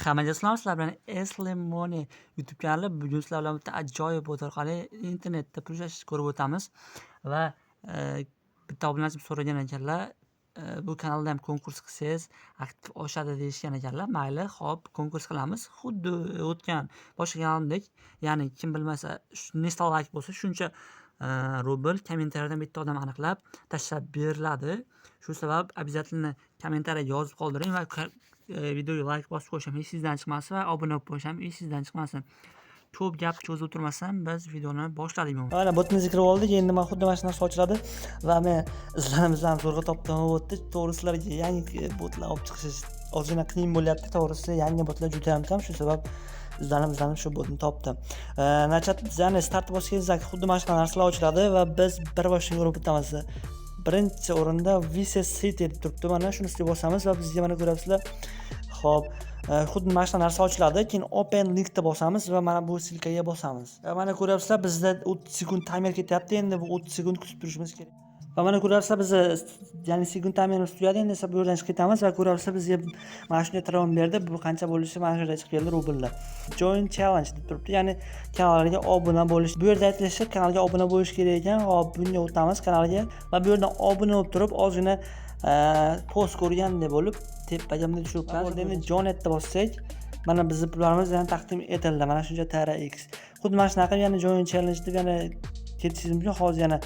Hammaga salom, sizlar bilan Esli Money YouTube kanali. Bugun sizlar bilan bitta ajoyib bot orqali internetda pul ishlashni ko'rib o'tamiz va bitta obunachim so'ragan ekanlar, bu kanalda ham konkurs qilsangiz aktiv oshadi deyishgan ekanlar. Mayli, xo'p, konkurs qilamiz. Xuddi o'tgan boshqa kanalimdek, ya'ni kim bilmasa, nechta layk bo'lsa, shuncha rubl kommentariyadan bitta odam aniqlab tashlab beriladi. Shu sabab обязательно kommentariya yozib qoldiring va videoga layk bosib qo'yish ham esingizdan chiqmasin va obuna bo'lib qo'yish ham esingizdan chiqmasin. Ko'p gap cho'zib o'tirmasdan biz videoni boshladik. Mana botimizga kirib oldik. Endi mana xuddi mana shu narsa ochiladi va men izlanib izlanib zo'rg'a topdim bu botni. To'g'ri, sizlarga yangi botlar olib chiqish ozgina qiyin bo'lyapti. To'g'risi, yangi botlar juda ham kam, shu sabab izlanib izlanib shu botni topdim. Начать, ya'ni start bosganingizda xuddi mana shunaqa narsalar ochiladi va biz bir boshdan ko'rib o'tamiz. Birinchi o'rinda Vice City deb turibdi. Mana shunisiga bosamiz va bizga, mana, ko'ryapsizlar. Xo'p, xuddi mana shunaqa narsa ochiladi. Keyin open linkni bosamiz va mana bu ссылка ga bosamiz. Va mana ko'ryapsizlar, bizda 30 sekund taymer ketyapti. Endi bu 30 sekund kutib turishimiz kerak. Va mana ko'ryapsizlar, bizni, ya'ni sekund taymerimiz tugadi. Endi esa bu yerdan chiqib ketamiz va ko'ryapsizlar, bizga mana shunday tron berdi. Bu qancha bo'lishi mana shu yerda chiqib keldi rublda. Join challenge deb turibdi, ya'ni kanalga obuna bo'lish. Bu yerda aytilishicha, kanalga obuna bo'lish kerak ekan. Hop, bunga o'tamiz kanalga va bu yerdan obuna bo'lib turib, ozgina post ko'rgandek bo'lib tepaga bunday tushirib qo'yamiz. Endi join etdi bossak, mana bizni pullarimiz yana taqdim etildi. Mana shuncha TRX. Xuddi mana shunaqa yana join challenge deb yana ketishingiz mumkin. Hozir yana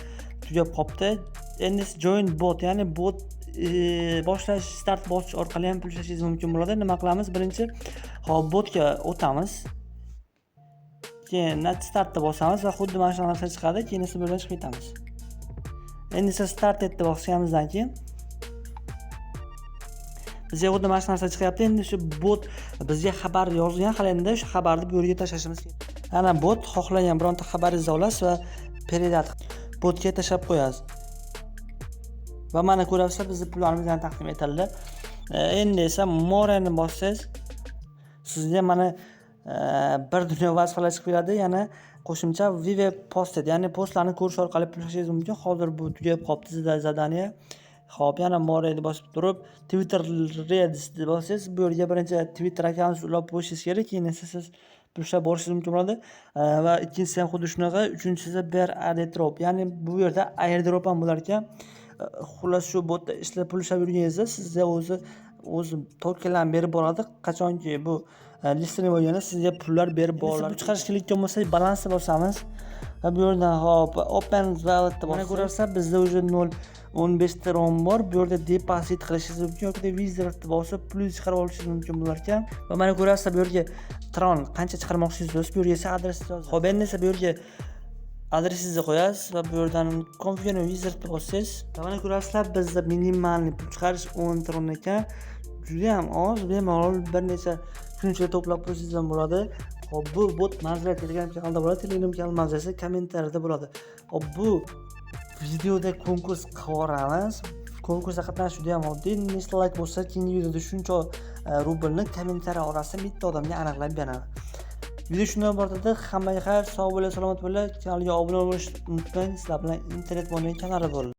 tugab qolibdi. Endi join bot, ya'ni bot boshlash, start bosish orqali ham pul ishlashingiz mumkin bo'ladi. Nima qilamiz? Birinchi, hop, botga o'tamiz. Keyin startni bosamiz va xuddi mana shunaqa narsa chiqadi. Keyin esa bu yerdan chiqib ketamiz. Endi esa start etdi bosganimizdan keyin bizga xuddi mana shu narsa chiqyapti. Endi shu bot bizga xabar yozgan, hali endi shu xabarni bu yerga tashlashimiz kerak. Ana bot, xohlagan bironta xabaringizni olasiz va передать botga tashlab qo'yasiz. Va mana ko'ryapsizlar, bizni pullarimiz yana taqdim etildi. Endi esa moreni bossangiz, sizga mana bir dunyo vazifalar chiqib keladi. Yana qo'shimcha view posted, ya'ni postlarni ko'rish orqali pul ishlashingiz mumkin. Hozir bu tugab qolibdi sizda задание. Xo'p, yana moreni bosib turib, Twitter Reels deb bossangiz, bu yerga birinchi Twitter akkaunt ulab qo'yishingiz kerak, keyin esa siz pul ishlab borishingiz mumkin bo'ladi. Va ikkinchisi ham xuddi shunaqa, uchinchisi bir airdrop, ya'ni bu yerda airdrop ham bo'lar ekan. Xullas, shu botda ishlab, pul ishlab yurganingizda sizga o'zi tokenlarni berib boradi. Qachonki bu listing bo'lganda sizga pullar berib boriladi. Pul chiqarish kerak bo'lsa, balansni bosamiz va bu yerdan, hop, open wallet. Mana ko'ryapsizlar, bizda уже 0.15 tron bor. Bu yerda depozit qilishingiz mumkin yoki withdrawni bosib plyus chiqarib olishingiz mumkin bo'lar ekan. Va mana ko'ryapsizlar, bu yerga tron qancha chiqarmoqchisiz, bu yerga esa adresni yozasiz. Xo'p, endi esa bu yerga adresingizni qo'yasiz va bu yerdan confirm withdrawni bossangiz, va mana ko'ryapsizlar, bizda минимальный pul chiqarish 10 tron ekan. Juda ham oz, bemalol bir necha kun ichida to'plab qo'ysangiz ham bo'ladi. Hop, bu bot manzili Telegram kanalida bo'ladi. Telegram kanal manzilasi kommentariyada bo'ladi. Hop, bu videoda konkurs qilib. Konkursda qatnashish juda ham oddiy. Nechta layk bo'lsa, keyingi videoda shuncha rublni kommentariya orasidan bitta odamga aniqlab beraman. Video shundan iborat edi. Hammaga xayr, sog' bo'linglar, salomat bo'linglar. Kanalga obuna bo'lishni unutmang. Sizlar bilan Internet Money kanali bo'ldi.